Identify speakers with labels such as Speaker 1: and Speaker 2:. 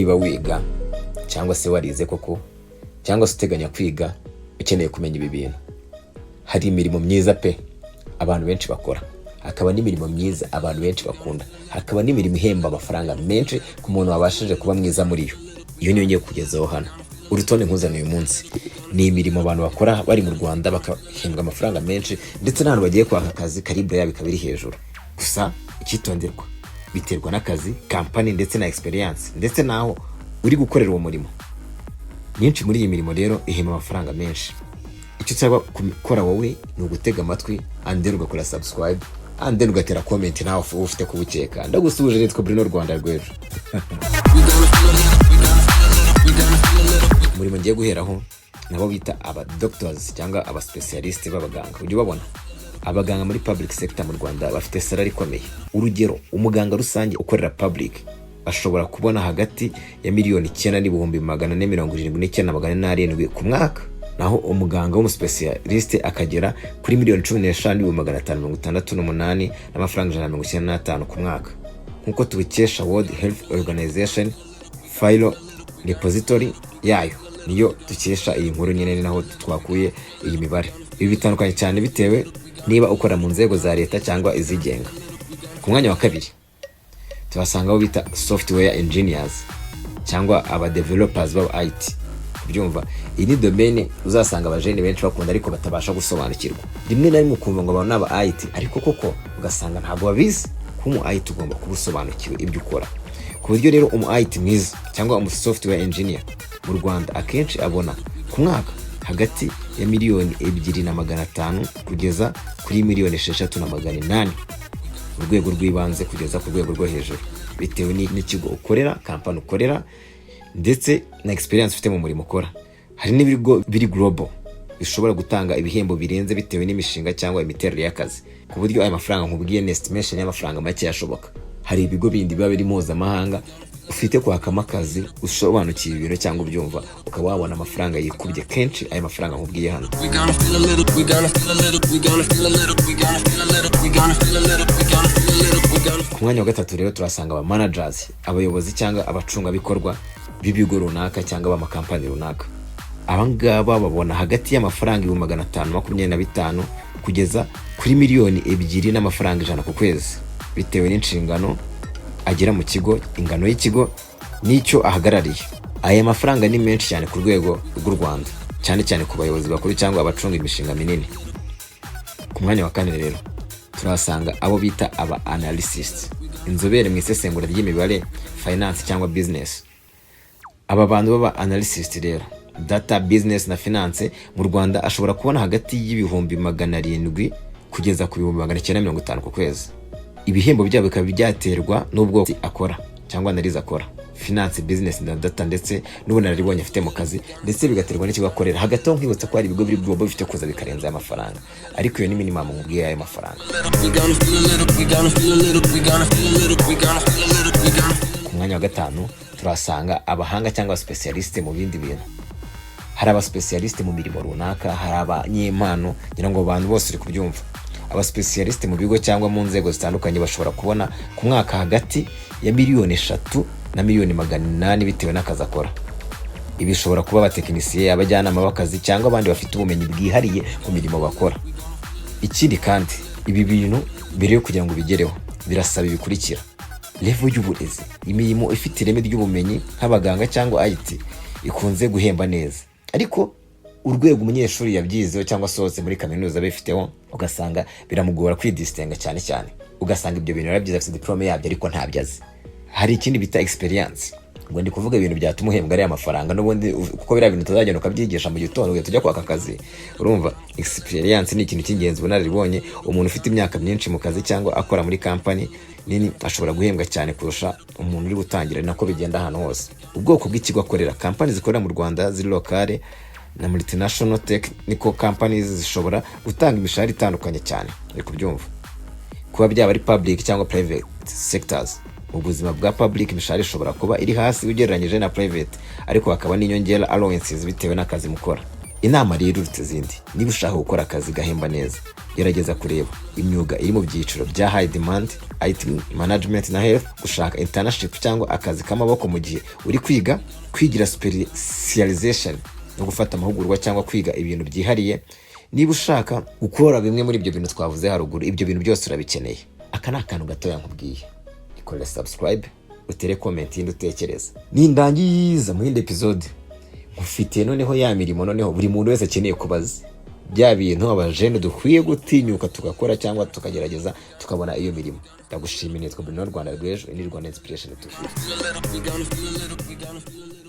Speaker 1: Niba wiga cyangwa se warize koko, cyangwa se uteganya kwiga, ukeneye kumenya ibi bintu. Hari imirimo myiza pe abantu benshi bakora, hakaba n'imirimo myiza abantu benshi bakunda, hakaba n'imirimo ihemba amafaranga menshi ku muntu wabashije kuba mwiza muri yo. Iyo niyo ngiye kugezaho hano. Urutonde nkuzaniye uyu munsi ni imirimo abantu bakora bari mu Rwanda bakahembwa amafaranga menshi, ndetse n'ahantu bagiye kwaka akazi calibre yabo ikaba iri hejuru. Gusa icyitonderwa, biterwa n'akazi, kampani ndetse na experience, ndetse n'aho uri gukorera uwo murimo. Myinshi muri iyi mirimo rero ihemba amafaranga menshi. Icyo usabwa gukora wowe ni ugutega amatwi and then ugakora subscribe and then ugatera comment nawe uba ufite kubukeka. Ndagusuhuje, nitwa Bruno Rwanda rw'ejo. Umurimo ngiye guheraho nabo bita aba doctors cyangwa aba specialist b'abaganga. Ujya ubabona abaganga muri public sector mu Rwanda bafite salary ikomeye. Urugero, umuganga rusange ukorera public ashobora kubona hagati ya 9,479,407 ku mwaka, naho umuganga w'umuspecialiste akagera kuri 15,568 n'amafaranga 195 ku mwaka, nk'uko tubikesha World Health Organization file repository yayo. Niyo dukesha iyi nkuru nyine, ni naho twakuye iyi mibare. Ibi bitandukanye cyane bitewe niba ukora mu nzego za leta cyangwa izigenga. Ku mwanya wa kabiri tuhasanga abo bita software engineers cyangwa aba developers b'aba IT. Kubyumva, iyi ni domaine uzasanga abajene benshi bakunda ariko batabasha gusobanukirwa. Rimwe na rimwe ukumva ngo abantu ni aba IT, ariko koko ugasanga ntabwo babizi. Kuba umu IT ugomba kuba usobanukiwe ibyo ukora, ku buryo rero umu IT mwiza cyangwa umu software engineer mu Rwanda akenshi abona ku mwaka hagati ya 2,500,000 kugeza kuri 6,800,000 mu rwego rw'ibanze kugeza ku rwego rwo hejuru, bitewe n'ikigo ukorera, kampani ukorera, ndetse na experience ufite mu murimo ukora. Hari n'ibigo biri global bishobora gutanga ibihembo birenze bitewe n'imishinga cyangwa imiterere y'akazi, ku buryo aya mafaranga nkubwiye ni estimation y'amafaranga make ashoboka. Hari ibigo bindi biba biri mpuzamahanga ufite kwakamo akazi, usobanukiwe ibintu cyangwa ubyumva, ukaba wabona amafaranga yikubye kenshi aya mafaranga nkubwiye hano.
Speaker 2: We gonna feel a little, we gonna feel a little, we gonna feel a little, we gonna feel a little, we gonna feel a little, we gonna feel a little, we gonna
Speaker 1: Ku mwanya wa gatatu rero turasanga aba managers, abayobozi cyangwa abacungabikorwa b'ibigo runaka cyangwa b'amakampani runaka. Aba ngaba babona hagati y'amafaranga 525,000 kugeza kuri 2,100,000 ku kwezi, bitewe n'inshingano agira mu kigo, ingano y'ikigo n'icyo ahagarariye. Aya mafaranga ni menshi cyane ku rwego rw'u Rwanda, cyane cyane ku bayobozi bakuru cyangwa abacunga imishinga minini. Ku mwanya wa kane rero turahasanga abo bita aba analysts, inzobere mu isesengura ry'imibare, finance cyangwa business. Aba bantu b'aba analyst rero, data, business na finance, mu Rwanda ashobora kubona hagati y'700,000 kugeza ku 950,000 ku kwezi. Ibihembo byabo bikaba byaterwa n'ubwoko akora cyangwa analyse akora, finance, business na data, ndetse n'ubunararibonye afite mu kazi, ndetse bigaterwa n'ikigo akorera. Hagati aho nkwibutsa ko hari ibigo biri global bifite kuza bikarenza aya mafaranga, ariko iyo ni minimum nkubwiye ayo mafaranga.
Speaker 2: We gonna feel a little, we gonna feel a little, we gonna feel a little, we gonna feel a little, we gonna
Speaker 1: Ku mwanya wa gatanu turasanga abahanga cyangwa specialiste mu bindi bintu. Hari abaspecialiste mu mirimo runaka, hari abanyempano, ngira ngo abantu bose uri kubyumva. Abaspecialiste mu bigo cyangwa mu nzego zitandukanye bashobora kubona ku mwaka hagati ya 3,000,000 na 800,000,000 bitewe n'akazi akora. Ibi bishobora kuba abatekinisiye, abajyanama b'akazi cyangwa abandi bafite ubumenyi bwihariye mu mirimo bakora. Ikindi kandi, ibi bintu mbere yo kugira ngo ubigereho birasaba ibikurikira: level y'uburezi. Imirimo ifite ireme ry'ubumenyi nk'abaganga cyangwa IT ikunze guhemba neza, ariko urwego umunyeshuri yabyizeho cyangwa asohotse muri kaminuza abifiteho ugasanga biramugora kwidistinga, cyane cyane ugasanga ibyo bintu yarabyize, afite diplôme yabyo, ariko ntabyo azi. Hari ikindi bita experience. Ngo ndi kuvuga ibintu byatuma uhembwa ariya mafaranga n'ubundi, kuko biriya bintu utazagenda ukabyigisha mu gitondo ugahita ujya kwaka akazi. Urumva, experience ni ikintu cy'ingenzi, ubunararibonye. Umuntu ufite imyaka myinshi mu kazi cyangwa akora muri kampani nini ashobora guhembwa cyane kurusha umuntu uri gutangira. Ni nako bigenda ahantu hose. Ubwoko bw'ikigo akorera: kampani zikorera mu Rwanda ziri local na multinational technical companies zishobora gutanga imishahara itandukanye cyane, uri kubyumva, kuba byaba ari public cyangwa private sectors. Mu buzima bwa public imishahara ishobora kuba iri hasi ugereranyije na private, ariko hakaba n'inyongera, allowances, bitewe n'akazi mukora. Inama rero iruta izindi: niba ushaka gukora akazi gahemba neza, gerageza kureba imyuga iri mu byiciro bya high demand, IT, management na health, gushaka internship cyangwa akazi k'amaboko mu gihe uri kwiga, kwigira specialization no gufata amahugurwa cyangwa kwiga ibintu byihariye. Niba ushaka gukora bimwe muri ibyo bintu twavuze haruguru, ibyo bintu byose urabikeneye. Aka ni akantu gatoya nkubwiye. Ikorere subscribe, utere comment yindi utekereza. Nindangiza, mu yindi episode nkufitiye noneho ya mirimo noneho buri muntu wese akeneye kubaza, bya bintu abajene dukwiye gutinyuka tugakora cyangwa tukagerageza tukabona iyo mirimo. Ndagushimiye. Nitwa Bruno Rwanda rw'ejo, ni Rwanda Inspiration TV.
Speaker 2: Feel a little, we gonna feel a little, we gonna feel a little.